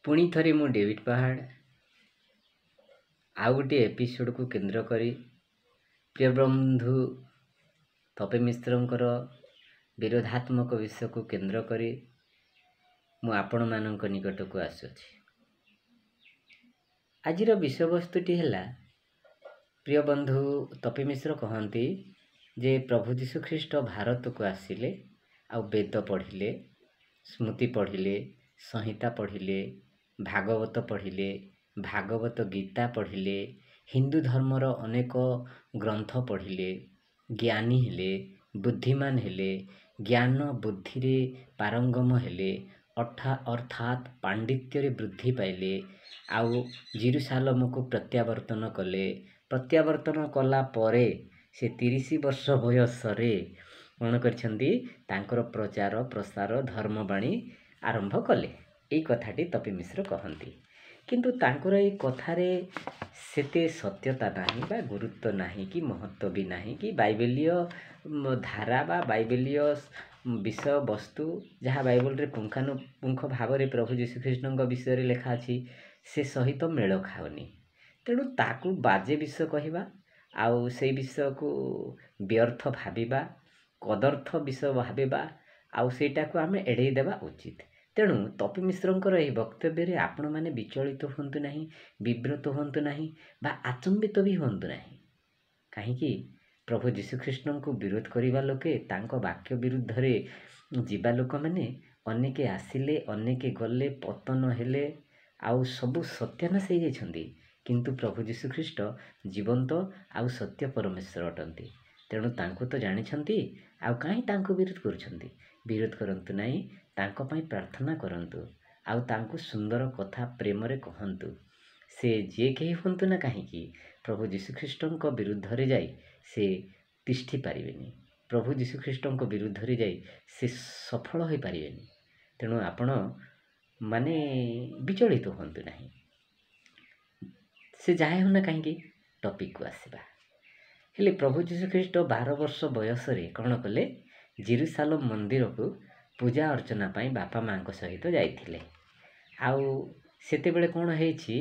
ପୁଣି ଥରେ ମୁଁ ଡେଭିଡ୍ ପାହାଡ଼ ଆଉ ଗୋଟିଏ ଏପିସୋଡ଼କୁ କେନ୍ଦ୍ର କରି ପ୍ରିୟ ବନ୍ଧୁ ତପି ମିଶ୍ରଙ୍କର ବିରୋଧାତ୍ମକ ବିଷୟକୁ କେନ୍ଦ୍ର କରି ମୁଁ ଆପଣମାନଙ୍କ ନିକଟକୁ ଆସୁଅଛି। ଆଜିର ବିଷୟବସ୍ତୁଟି ହେଲା, ପ୍ରିୟ ବନ୍ଧୁ ତପି ମିଶ୍ର କହନ୍ତି ଯେ ପ୍ରଭୁ ଯୀଶୁଖ୍ରୀଷ୍ଟ ଭାରତକୁ ଆସିଲେ ଆଉ ବେଦ ପଢ଼ିଲେ, ସ୍ମୃତି ପଢ଼ିଲେ, ସଂହିତା ପଢ଼ିଲେ, ଭାଗବତ ପଢ଼ିଲେ, ଭାଗବତ ଗୀତା ପଢ଼ିଲେ, ହିନ୍ଦୁ ଧର୍ମର ଅନେକ ଗ୍ରନ୍ଥ ପଢ଼ିଲେ, ଜ୍ଞାନୀ ହେଲେ, ବୁଦ୍ଧିମାନ ହେଲେ, ଜ୍ଞାନ ବୁଦ୍ଧିରେ ପାରଙ୍ଗମ ହେଲେ, ଅର୍ଥାତ୍ ପାଣ୍ଡିତ୍ୟରେ ବୃଦ୍ଧି ପାଇଲେ ଆଉ ଜିରୁସାଲମକୁ ପ୍ରତ୍ୟାବର୍ତ୍ତନ କଲେ। ପ୍ରତ୍ୟାବର୍ତ୍ତନ କଲା ପରେ ସେ 30 ବର୍ଷ ବୟସରେ କ'ଣ କରିଛନ୍ତି? ତାଙ୍କର ପ୍ରଚାର ପ୍ରସାର ଧର୍ମବାଣୀ ଆରମ୍ଭ କଲେ। ଏଇ କଥାଟି ତପି ମିଶ୍ର କହନ୍ତି, କିନ୍ତୁ ତାଙ୍କର ଏଇ କଥାରେ ସେତେ ସତ୍ୟତା ନାହିଁ ବା ଗୁରୁତ୍ୱ ନାହିଁ କି ମହତ୍ତ୍ୱ ବି ନାହିଁ କି ବାଇବେଲୀୟ ଧାରା ବା ବାଇବେଲୀୟ ବିଷୟବସ୍ତୁ ଯାହା ବାଇବଲରେ ପୁଙ୍ଖାନୁପୁଙ୍ଖ ଭାବରେ ପ୍ରଭୁ ଯୀଶୁଖ୍ରୀଷ୍ଟଙ୍କ ବିଷୟରେ ଲେଖା ଅଛି ସେ ସହିତ ମେଳ ଖାଉନି। ତେଣୁ ତାକୁ ବାଜେ ବିଷୟ କହିବା ଆଉ ସେଇ ବିଷୟକୁ ବ୍ୟର୍ଥ ଭାବିବା, କଦର୍ଥ ବିଷୟ ଭାବିବା ଆଉ ସେଇଟାକୁ ଆମେ ଏଡ଼େଇ ଦେବା ଉଚିତ। ତେଣୁ ତପି ମିଶ୍ରଙ୍କର ଏହି ବକ୍ତବ୍ୟରେ ଆପଣମାନେ ବିଚଳିତ ହୁଅନ୍ତୁ ନାହିଁ, ବିବ୍ରତ ହୁଅନ୍ତୁ ନାହିଁ ବା ଆଚମ୍ବିତ ବି ହୁଅନ୍ତୁ ନାହିଁ। କାହିଁକି ପ୍ରଭୁ ଯୀଶୁଖ୍ରୀଷ୍ଟଙ୍କୁ ବିରୋଧ କରିବା ଲୋକେ, ତାଙ୍କ ବାକ୍ୟ ବିରୁଦ୍ଧରେ ଯିବା ଲୋକମାନେ ଅନେକେ ଆସିଲେ, ଅନେକେ ଗଲେ, ପତନ ହେଲେ ଆଉ ସବୁ ସତ୍ୟାନାଶ ହେଇଯାଇଛନ୍ତି। କିନ୍ତୁ ପ୍ରଭୁ ଯୀଶୁଖ୍ରୀଷ୍ଟ ଜୀବନ୍ତ ଆଉ ସତ୍ୟ ପରମେଶ୍ୱର ଅଟନ୍ତି। ତେଣୁ ତାଙ୍କୁ ତ ଜାଣିଛନ୍ତି, ଆଉ କାହିଁ ତାଙ୍କୁ ବିରୋଧ କରୁଛନ୍ତି? ବିରୋଧ କରନ୍ତୁ ନାହିଁ, ତାଙ୍କ ପାଇଁ ପ୍ରାର୍ଥନା କରନ୍ତୁ ଆଉ ତାଙ୍କୁ ସୁନ୍ଦର କଥା ପ୍ରେମରେ କହନ୍ତୁ। ସେ ଯିଏ କେହି ହୁଅନ୍ତୁ ନା କାହିଁକି, ପ୍ରଭୁ ଯୀଶୁଖ୍ରୀଷ୍ଟଙ୍କ ବିରୁଦ୍ଧରେ ଯାଇ ସେ ତିଷ୍ଠି ପାରିବେନି। ପ୍ରଭୁ ଯୀଶୁଖ୍ରୀଷ୍ଟଙ୍କ ବିରୁଦ୍ଧରେ ଯାଇ ସେ ସଫଳ ହୋଇପାରିବେନି। ତେଣୁ ଆପଣ ମାନେ ବିଚଳିତ ହୁଅନ୍ତୁ ନାହିଁ। ସେ ଯାହା ହେଉନା କାହିଁକି, ଟପିକକୁ ଆସିବା। ହେଲେ ପ୍ରଭୁ ଯୀଶୁଖ୍ରୀଷ୍ଟ 12 ବର୍ଷ ବୟସରେ କ'ଣ କଲେ? ଜିରୁସାଲମ ମନ୍ଦିରକୁ ପୂଜା ଅର୍ଚ୍ଚନା ପାଇଁ ବାପା ମାଆଙ୍କ ସହିତ ଯାଇଥିଲେ। ଆଉ ସେତେବେଳେ କ'ଣ ହେଇଛି,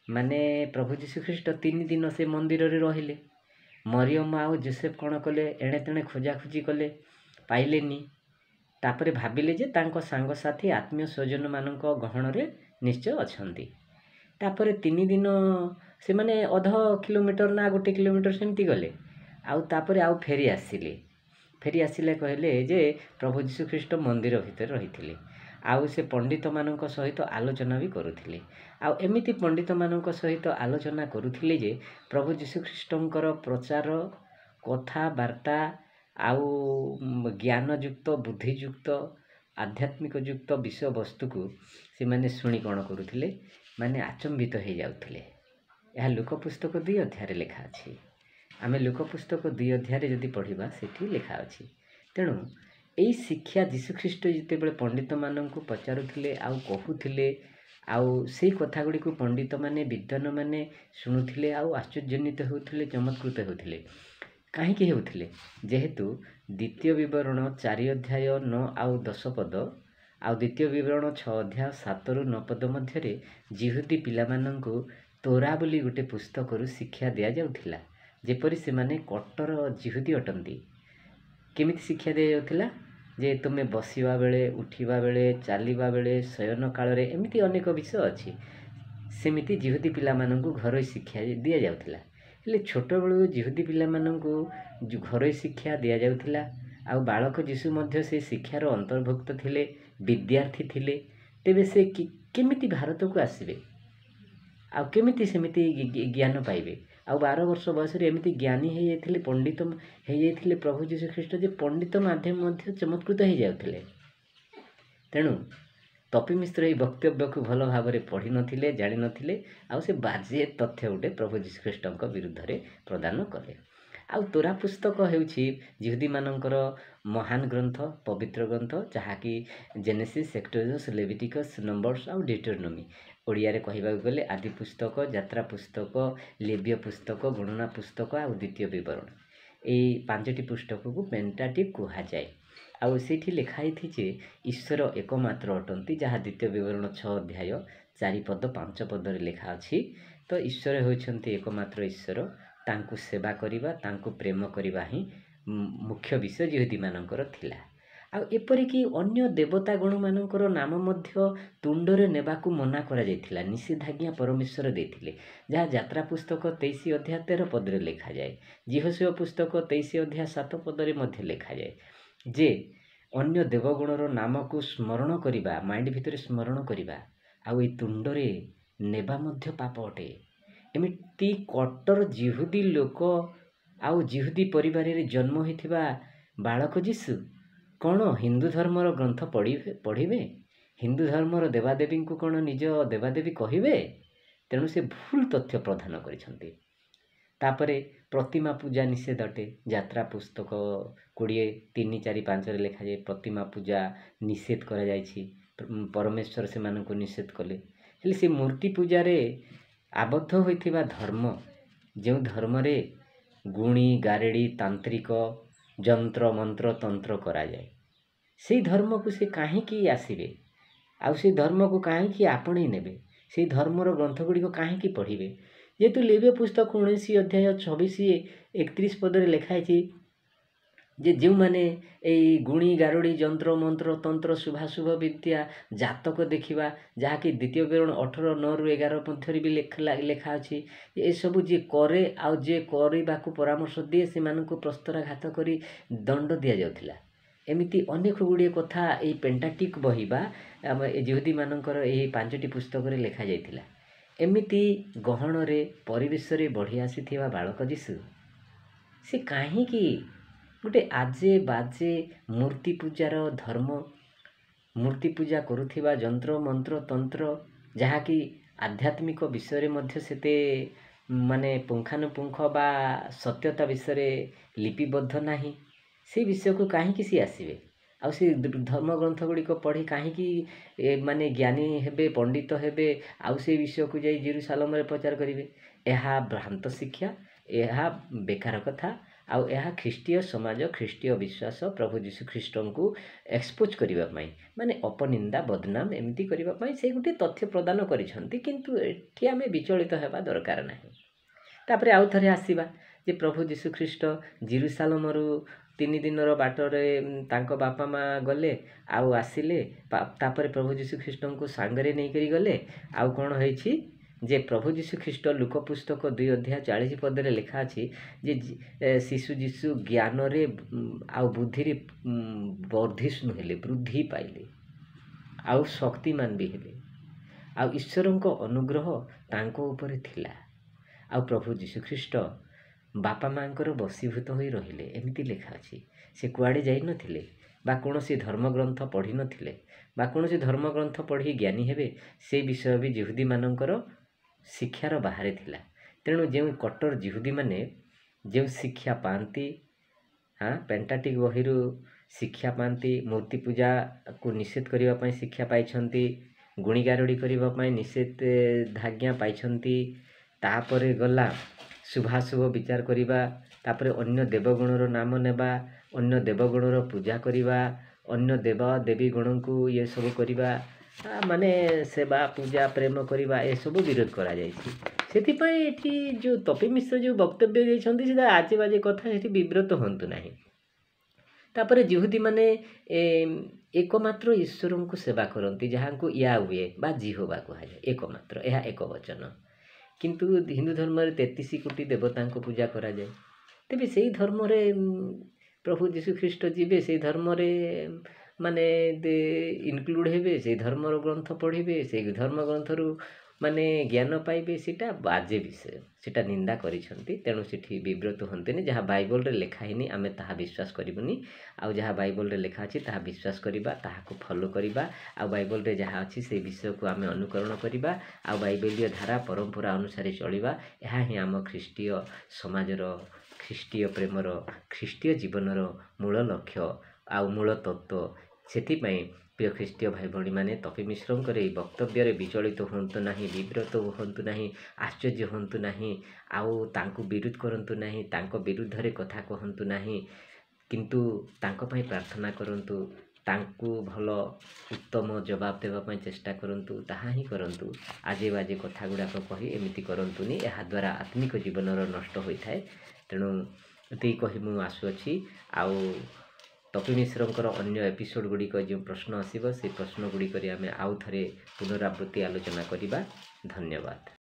ମାନେ ପ୍ରଭୁ ଯୀଶୁଖ୍ରୀଷ୍ଟ 3 ଦିନ ସେ ମନ୍ଦିରରେ ରହିଲେ। ମରିୟମ ଆଉ ଜୋସେଫ କ'ଣ କଲେ? ଏଣେ ତେଣେ ଖୋଜାଖୋଜି କଲେ, ପାଇଲେନି। ତାପରେ ଭାବିଲେ ଯେ ତାଙ୍କ ସାଙ୍ଗସାଥି ଆତ୍ମୀୟ ସ୍ୱଜନମାନଙ୍କ ଗହଣରେ ନିଶ୍ଚୟ ଅଛନ୍ତି। ତାପରେ 3 ଦିନ ସେମାନେ ଅଧ କିଲୋମିଟର ନା 1 କିଲୋମିଟର ସେମିତି ଗଲେ ଆଉ ତାପରେ ଆଉ ଫେରି ଆସିଲେ। ଫେରି ଆସିଲେ, କହିଲେ ଯେ ପ୍ରଭୁ ଯୀଶୁଖ୍ରୀଷ୍ଟ ମନ୍ଦିର ଭିତରେ ରହିଥିଲେ ଆଉ ସେ ପଣ୍ଡିତମାନଙ୍କ ସହିତ ଆଲୋଚନା ବି କରୁଥିଲେ। ଆଉ ଏମିତି ପଣ୍ଡିତମାନଙ୍କ ସହିତ ଆଲୋଚନା କରୁଥିଲେ ଯେ ପ୍ରଭୁ ଯୀଶୁଖ୍ରୀଷ୍ଟଙ୍କର ପ୍ରଚାର, କଥାବାର୍ତ୍ତା ଆଉ ଜ୍ଞାନଯୁକ୍ତ, ବୁଦ୍ଧିଯୁକ୍ତ, ଆଧ୍ୟାତ୍ମିକ ଯୁକ୍ତ ବିଷୟବସ୍ତୁକୁ ସେମାନେ ଶୁଣି କ'ଣ କରୁଥିଲେ? ମାନେ ଆଚମ୍ବିତ ହେଇଯାଉଥିଲେ। ଏହା ଲୂକ ପୁସ୍ତକ 2 ଅଧ୍ୟାୟରେ ଲେଖା ଅଛି। ଆମେ ଲୂକ ପୁସ୍ତକ 2 ଅଧ୍ୟାୟରେ ଯଦି ପଢ଼ିବା ସେଠି ଲେଖା ଅଛି। ତେଣୁ ଏଇ ଶିକ୍ଷା ଯୀଶୁଖ୍ରୀଷ୍ଟ ଯେତେବେଳେ ପଣ୍ଡିତମାନଙ୍କୁ ପଚାରୁଥିଲେ ଆଉ କହୁଥିଲେ, ଆଉ ସେଇ କଥା ଗୁଡ଼ିକୁ ପଣ୍ଡିତମାନେ, ବିଦ୍ୱାନମାନେ ଶୁଣୁଥିଲେ ଆଉ ଆଶ୍ଚର୍ଯ୍ୟାନ୍ୱିତ ହେଉଥିଲେ, ଚମତ୍କୃତ ହେଉଥିଲେ। କାହିଁକି ହେଉଥିଲେ? ଯେହେତୁ ଦ୍ୱିତୀୟ ବିବରଣ 4 ଅଧ୍ୟାୟ 9 ଆଉ 10 ପଦ ଆଉ ଦ୍ୱିତୀୟ ବିବରଣ 6 ଅଧ୍ୟାୟ 7ରୁ 9 ପଦ ମଧ୍ୟରେ ଯିହୁଦୀ ପିଲାମାନଙ୍କୁ ତୋରା ବୋଲି ଗୋଟେ ପୁସ୍ତକରୁ ଶିକ୍ଷା ଦିଆଯାଉଥିଲା, ଯେପରି ସେମାନେ କଟ୍ଟର ଯିହୁଦୀ ଅଟନ୍ତି। କେମିତି ଶିକ୍ଷା ଦିଆଯାଉଥିଲା? ଯେ ତୁମେ ବସିବା ବେଳେ, ଉଠିବା ବେଳେ, ଚାଲିବା ବେଳେ, ଶୟନ କାଳରେ, ଏମିତି ଅନେକ ବିଷୟ ଅଛି। ସେମିତି ଯିହୁଦୀ ପିଲାମାନଙ୍କୁ ଘରୋଇ ଶିକ୍ଷା ଦିଆଯାଉଥିଲା। ହେଲେ ଛୋଟବେଳୁ ଯିହୁଦୀ ପିଲାମାନଙ୍କୁ ଘରୋଇ ଶିକ୍ଷା ଦିଆଯାଉଥିଲା ଆଉ ବାଳକ ଯୀଶୁ ମଧ୍ୟ ସେ ଶିକ୍ଷାର ଅନ୍ତର୍ଭୁକ୍ତ ଥିଲେ, ବିଦ୍ୟାର୍ଥୀ ଥିଲେ। ତେବେ ସେ କେମିତି ଭାରତକୁ ଆସିବେ ଆଉ କେମିତି ସେମିତି ଜ୍ଞାନ ପାଇବେ? ଆଉ 12 ବର୍ଷ ବୟସରେ ଏମିତି ଜ୍ଞାନୀ ହେଇଯାଇଥିଲେ, ପଣ୍ଡିତ ହେଇଯାଇଥିଲେ ପ୍ରଭୁ ଯୀଶୁଖ୍ରୀଷ୍ଟ ଯେ ପଣ୍ଡିତ ମାଧ୍ୟମ ମଧ୍ୟ ଚମତ୍କୃତ ହେଇଯାଉଥିଲେ। ତେଣୁ ତପି ମିଶ୍ର ଏହି ବକ୍ତବ୍ୟକୁ ଭଲ ଭାବରେ ପଢ଼ିନଥିଲେ, ଜାଣିନଥିଲେ ଆଉ ସେ ବାଜେ ତଥ୍ୟ ଗୋଟେ ପ୍ରଭୁ ଯୀଶୁଖ୍ରୀଷ୍ଟଙ୍କ ବିରୁଦ୍ଧରେ ପ୍ରଦାନ କଲେ। ଆଉ ତୋରା ପୁସ୍ତକ ହେଉଛି ଯିହୁଦୀମାନଙ୍କର ମହାନ ଗ୍ରନ୍ଥ, ପବିତ୍ର ଗ୍ରନ୍ଥ, ଯାହାକି ଜେନେସିସ୍, ଏକ୍ସୋଡସ୍, ଲେଭିଟିକସ୍, ନମ୍ବର୍ସ ଆଉ ଡିଟରନୋମି। ଓଡ଼ିଆରେ କହିବାକୁ ଗଲେ ଆଦି ପୁସ୍ତକ, ଯାତ୍ରା ପୁସ୍ତକ, ଲେବୀୟ ପୁସ୍ତକ, ଗଣନା ପୁସ୍ତକ ଆଉ ଦ୍ୱିତୀୟ ବିବରଣ। ଏଇ 5ଟି ପୁସ୍ତକକୁ ପେଣ୍ଟାଟିକ୍ କୁହାଯାଏ। ଆଉ ସେଇଠି ଲେଖା ହେଇଛି ଯେ ଈଶ୍ୱର ଏକମାତ୍ର ଅଟନ୍ତି, ଯାହା ଦ୍ୱିତୀୟ ବିବରଣ 6 ଅଧ୍ୟାୟ 4 ପଦ 5 ପଦରେ ଲେଖା ଅଛି। ତ ଈଶ୍ୱର ହେଉଛନ୍ତି ଏକମାତ୍ର ଈଶ୍ୱର, ତାଙ୍କୁ ସେବା କରିବା, ତାଙ୍କୁ ପ୍ରେମ କରିବା ହିଁ ମୁଖ୍ୟ ବିଷୟ ଯିହୁଦୀମାନଙ୍କର ଥିଲା। ଆଉ ଏପରିକି ଅନ୍ୟ ଦେବତା ଗଣମାନଙ୍କର ନାମ ମଧ୍ୟ ତୁଣ୍ଡରେ ନେବାକୁ ମନା କରାଯାଇଥିଲା, ନିଷେଧାଜ୍ଞା ପରମେଶ୍ୱର ଦେଇଥିଲେ, ଯାହା ଯାତ୍ରା ପୁସ୍ତକ 23 ଅଧ୍ୟାୟ 13 ପଦରେ ଲେଖାଯାଏ, ଯିହୋଶୂୟ ପୁସ୍ତକ 23 ଅଧ୍ୟାୟ 7 ପଦରେ ମଧ୍ୟ ଲେଖାଯାଏ ଯେ ଅନ୍ୟ ଦେବଗଣର ନାମକୁ ସ୍ମରଣ କରିବା, ମାଇଣ୍ଡ ଭିତରେ ସ୍ମରଣ କରିବା ଆଉ ଏଇ ତୁଣ୍ଡରେ ନେବା ମଧ୍ୟ ପାପ ଅଟେ। ଏମିତି କଟ୍ଟର ଯିହୁଦୀ ଲୋକ ଆଉ ଯିହୁଦୀ ପରିବାରରେ ଜନ୍ମ ହୋଇଥିବା ବାଳକ ଯୀଶୁ କ'ଣ ହିନ୍ଦୁ ଧର୍ମର ଗ୍ରନ୍ଥ ପଢ଼ିବେ? ହିନ୍ଦୁ ଧର୍ମର ଦେବାଦେବୀଙ୍କୁ କ'ଣ ନିଜ ଦେବାଦେବୀ କହିବେ? ତେଣୁ ସେ ଭୁଲ ତଥ୍ୟ ପ୍ରଦାନ କରିଛନ୍ତି। ତାପରେ ପ୍ରତିମା ପୂଜା ନିଷେଧ ଅଟେ। ଯାତ୍ରା ପୁସ୍ତକ 20 3 4 5ରେ ଲେଖାଯାଏ ପ୍ରତିମା ପୂଜା ନିଷେଧ କରାଯାଇଛି, ପରମେଶ୍ୱର ସେମାନଙ୍କୁ ନିଷେଧ କଲେ। ହେଲେ ସେ ମୂର୍ତ୍ତି ପୂଜାରେ ଆବଦ୍ଧ ହୋଇଥିବା ଧର୍ମ, ଯେଉଁ ଧର୍ମରେ ଗୁଣି ଗାରେଡ଼ି ତାନ୍ତ୍ରିକ ଯନ୍ତ୍ର ମନ୍ତ୍ର ତନ୍ତ୍ର କରାଯାଏ, ସେଇ ଧର୍ମକୁ ସେ କାହିଁକି ଆସିବେ? ଆଉ ସେଇ ଧର୍ମକୁ କାହିଁକି ଆପଣେଇ ନେବେ? ସେଇ ଧର୍ମର ଗ୍ରନ୍ଥ ଗୁଡ଼ିକ କାହିଁକି ପଢ଼ିବେ? ଯେହେତୁ ଲେବୀୟ ପୁସ୍ତକ 19 ଅଧ୍ୟାୟ 26 31 ପଦରେ ଲେଖା ହେଇଛି ଯେ ଯେଉଁମାନେ ଏଇ ଗୁଣି ଗାରୁଡ଼ି ଯନ୍ତ୍ର ମନ୍ତ୍ର ତନ୍ତ୍ର ଶୁଭାଶୁଭ ବିଦ୍ୟା ଜାତକ ଦେଖିବା, ଯାହାକି ଦ୍ୱିତୀୟ ବିବରଣ 18 9ରୁ 11 ମଧ୍ୟରେ ବି ଲେଖା ଅଛି, ଏସବୁ ଯିଏ କରେ ଆଉ ଯିଏ କରିବାକୁ ପରାମର୍ଶ ଦିଏ ସେମାନଙ୍କୁ ପ୍ରସ୍ତରାଘାତ କରି ଦଣ୍ଡ ଦିଆଯାଉଥିଲା। ଏମିତି ଅନେକ ଗୁଡ଼ିଏ କଥା ଏଇ ପେଣ୍ଟାଟିକ୍ ବହି ବା ଆମ ଯିହୁଦୀମାନଙ୍କର ଏହି 5ଟି ପୁସ୍ତକରେ ଲେଖାଯାଇଥିଲା। ଏମିତି ଗହଣରେ ପରିବେଶରେ ବଢ଼ି ଆସିଥିବା ବାଳକ ଯୀଶୁ ସେ କାହିଁକି ଗୋଟେ ଆଜେ ବାଜେ ମୂର୍ତ୍ତି ପୂଜାର ଧର୍ମ, ମୂର୍ତ୍ତି ପୂଜା କରୁଥିବା ଯନ୍ତ୍ର ମନ୍ତ୍ର ତନ୍ତ୍ର, ଯାହାକି ଆଧ୍ୟାତ୍ମିକ ବିଷୟରେ ମଧ୍ୟ ସେତେ ମାନେ ପୁଙ୍ଖାନୁପୁଙ୍ଖ ବା ସତ୍ୟତା ବିଷୟରେ ଲିପିବଦ୍ଧ ନାହିଁ, ସେଇ ବିଷୟକୁ କାହିଁକି ସିଏ ଆସିବେ? ଆଉ ସେ ଧର୍ମଗ୍ରନ୍ଥ ଗୁଡ଼ିକ ପଢ଼ି କାହିଁକି ମାନେ ଜ୍ଞାନୀ ହେବେ, ପଣ୍ଡିତ ହେବେ, ଆଉ ସେଇ ବିଷୟକୁ ଯାଇ ଜେରୁସାଲମରେ ପ୍ରଚାର କରିବେ? ଏହା ଭ୍ରାନ୍ତ ଶିକ୍ଷା, ଏହା ବେକାର କଥା, ଆଉ ଏହା ଖ୍ରୀଷ୍ଟୀୟ ସମାଜ, ଖ୍ରୀଷ୍ଟୀୟ ବିଶ୍ୱାସ, ପ୍ରଭୁ ଯୀଶୁଖ୍ରୀଷ୍ଟଙ୍କୁ ଏକ୍ସପୋଜ୍ କରିବା ପାଇଁ, ମାନେ ଅପନିନ୍ଦା ବଦନାମ ଏମିତି କରିବା ପାଇଁ ସେ ଗୋଟିଏ ତଥ୍ୟ ପ୍ରଦାନ କରିଛନ୍ତି। କିନ୍ତୁ ଏଠି ଆମେ ବିଚଳିତ ହେବା ଦରକାର ନାହିଁ। ତାପରେ ଆଉ ଥରେ ଆସିବା ଯେ ପ୍ରଭୁ ଯୀଶୁଖ୍ରୀଷ୍ଟ ଜେରୁସାଲମରୁ 3 ଦିନର ବାଟରେ ତାଙ୍କ ବାପା ମା ଗଲେ ଆଉ ଆସିଲେ, ତାପରେ ପ୍ରଭୁ ଯୀଶୁଖ୍ରୀଷ୍ଟଙ୍କୁ ସାଙ୍ଗରେ ନେଇକରି ଗଲେ। ଆଉ କ'ଣ ହେଇଛି ଯେ ପ୍ରଭୁ ଯୀଶୁଖ୍ରୀଷ୍ଟ ଲୂକ ପୁସ୍ତକ 2 ଅଧ୍ୟାୟ 40 ପଦରେ ଲେଖା ଅଛି ଯେ ଶିଶୁ ଯୀଶୁ ଜ୍ଞାନରେ ଆଉ ବୁଦ୍ଧିରେ ବର୍ଦ୍ଧିଷ୍ଣୁ ହେଲେ, ବୃଦ୍ଧି ପାଇଲେ ଆଉ ଶକ୍ତିମାନ ବି ହେଲେ, ଆଉ ଈଶ୍ୱରଙ୍କ ଅନୁଗ୍ରହ ତାଙ୍କ ଉପରେ ଥିଲା। ଆଉ ପ୍ରଭୁ ଯୀଶୁଖ୍ରୀଷ୍ଟ ବାପା ମାଆଙ୍କର ବଶୀଭୂତ ହୋଇ ରହିଲେ, ଏମିତି ଲେଖା ଅଛି। ସେ କୁଆଡ଼େ ଯାଇନଥିଲେ ବା କୌଣସି ଧର୍ମଗ୍ରନ୍ଥ ପଢ଼ିନଥିଲେ ବା କୌଣସି ଧର୍ମଗ୍ରନ୍ଥ ପଢ଼ି ଜ୍ଞାନୀ ହେବେ ସେଇ ବିଷୟ ବି ଯିହୁଦୀମାନଙ୍କର ଶିକ୍ଷାର ବାହାରେ ଥିଲା। ତେଣୁ ଯେଉଁ କଟ୍ଟର ଯିହୁଦୀମାନେ ଯେଉଁ ଶିକ୍ଷା ପାଆନ୍ତି, ପେଣ୍ଟାଟିକ୍ ବହିରୁ ଶିକ୍ଷା ପାଆନ୍ତି, ମୂର୍ତ୍ତି ପୂଜାକୁ ନିଷେଧ କରିବା ପାଇଁ ଶିକ୍ଷା ପାଇଛନ୍ତି, ଗୁଣିଗାରୁଡ଼ି କରିବା ପାଇଁ ନିଷେଧାଜ୍ଞା ପାଇଛନ୍ତି, ତାପରେ ଗଲା ଶୁଭାଶୁଭ ବିଚାର କରିବା, ତାପରେ ଅନ୍ୟ ଦେବଗଣର ନାମ ନେବା, ଅନ୍ୟ ଦେବଗଣର ପୂଜା କରିବା, ଅନ୍ୟ ଦେବା ଦେବୀ ଗଣଙ୍କୁ ଇଏ ସବୁ କରିବା, ମାନେ ସେବା ପୂଜା ପ୍ରେମ କରିବା, ଏସବୁ ବିରୋଧ କରାଯାଇଛି। ସେଥିପାଇଁ ଏଠି ଯେଉଁ ତପି ମିଶ୍ର ଯେଉଁ ବକ୍ତବ୍ୟ ଦେଇଛନ୍ତି ସେଟା ଆଜେ ବାଜେ କଥା, ସେଠି ବିବ୍ରତ ହୁଅନ୍ତୁ ନାହିଁ। ତାପରେ ଯିହୁଦୀମାନେ ଏକମାତ୍ର ଈଶ୍ୱରଙ୍କୁ ସେବା କରନ୍ତି, ଯାହାଙ୍କୁ ୟାହ୍ୱେ ବା ଜିହୋବା କୁହାଯାଏ, ଏକମାତ୍ର, ଏହା ଏକ ବଚନ। କିନ୍ତୁ ହିନ୍ଦୁ ଧର୍ମରେ 33 କୋଟି ଦେବତାଙ୍କୁ ପୂଜା କରାଯାଏ। ତେବେ ସେଇ ଧର୍ମରେ ପ୍ରଭୁ ଯୀଶୁଖ୍ରୀଷ୍ଟ ଯିବେ, ସେଇ ଧର୍ମରେ ମାନେ ଇନକ୍ଲୁଡ଼ ହେବେ, ସେଇ ଧର୍ମର ଗ୍ରନ୍ଥ ପଢ଼ିବେ, ସେଇ ଧର୍ମ ଗ୍ରନ୍ଥରୁ ମାନେ ଜ୍ଞାନ ପାଇବେ, ସେଇଟା ବାଜେ ବିଷୟ, ସେଇଟା ନିନ୍ଦା କରିଛନ୍ତି। ତେଣୁ ସେଠି ବିବ୍ରତ ହୁଅନ୍ତୁନି। ଯାହା ବାଇବଲରେ ଲେଖା ହେଇନି ଆମେ ତାହା ବିଶ୍ୱାସ କରିବୁନି, ଆଉ ଯାହା ବାଇବଲରେ ଲେଖା ଅଛି ତାହା ବିଶ୍ୱାସ କରିବା, ତାହାକୁ ଫଲୋ କରିବା, ଆଉ ବାଇବଲରେ ଯାହା ଅଛି ସେଇ ବିଷୟକୁ ଆମେ ଅନୁକରଣ କରିବା, ଆଉ ବାଇବେଲୀୟ ଧାରା ପରମ୍ପରା ଅନୁସାରେ ଚଳିବା। ଏହା ହିଁ ଆମ ଖ୍ରୀଷ୍ଟୀୟ ସମାଜର, ଖ୍ରୀଷ୍ଟୀୟ ପ୍ରେମର, ଖ୍ରୀଷ୍ଟୀୟ ଜୀବନର ମୂଳ ଲକ୍ଷ୍ୟ ଆଉ ମୂଳ ତତ୍ତ୍ୱ। ସେଥିପାଇଁ ପ୍ରିୟ ଖ୍ରୀଷ୍ଟୀୟ ଭାଇ ଭଉଣୀମାନେ, ତପି ମିଶ୍ରଙ୍କର ଏହି ବକ୍ତବ୍ୟରେ ବିଚଳିତ ହୁଅନ୍ତୁ ନାହିଁ, ବିବ୍ରତ ହୁଅନ୍ତୁ ନାହିଁ, ଆଶ୍ଚର୍ଯ୍ୟ ହୁଅନ୍ତୁ ନାହିଁ, ଆଉ ତାଙ୍କୁ ବିରୋଧ କରନ୍ତୁ ନାହିଁ, ତାଙ୍କ ବିରୁଦ୍ଧରେ କଥା କୁହନ୍ତୁ ନାହିଁ। କିନ୍ତୁ ତାଙ୍କ ପାଇଁ ପ୍ରାର୍ଥନା କରନ୍ତୁ, ତାଙ୍କୁ ଭଲ ଉତ୍ତମ ଜବାବ ଦେବା ପାଇଁ ଚେଷ୍ଟା କରନ୍ତୁ, ତାହା ହିଁ କରନ୍ତୁ। ଆଜେ ବାଜେ କଥା ଗୁଡ଼ାକ କହି ଏମିତି କରନ୍ତୁନି, ଏହାଦ୍ୱାରା ଆତ୍ମିକ ଜୀବନର ନଷ୍ଟ ହୋଇଥାଏ। ତେଣୁ ଏତିକି କହି ମୁଁ ଆସୁଅଛି। ଆଉ ତପି ମିଶ୍ରଙ୍କର ଅନ୍ୟ ଏପିସୋଡ଼ ଗୁଡ଼ିକ ଯେଉଁ ପ୍ରଶ୍ନ ଆସିବ, ସେ ପ୍ରଶ୍ନ ଗୁଡ଼ିକରେ ଆମେ ଆଉ ଥରେ ପୁନରାବୃତ୍ତି ଆଲୋଚନା କରିବା। ଧନ୍ୟବାଦ।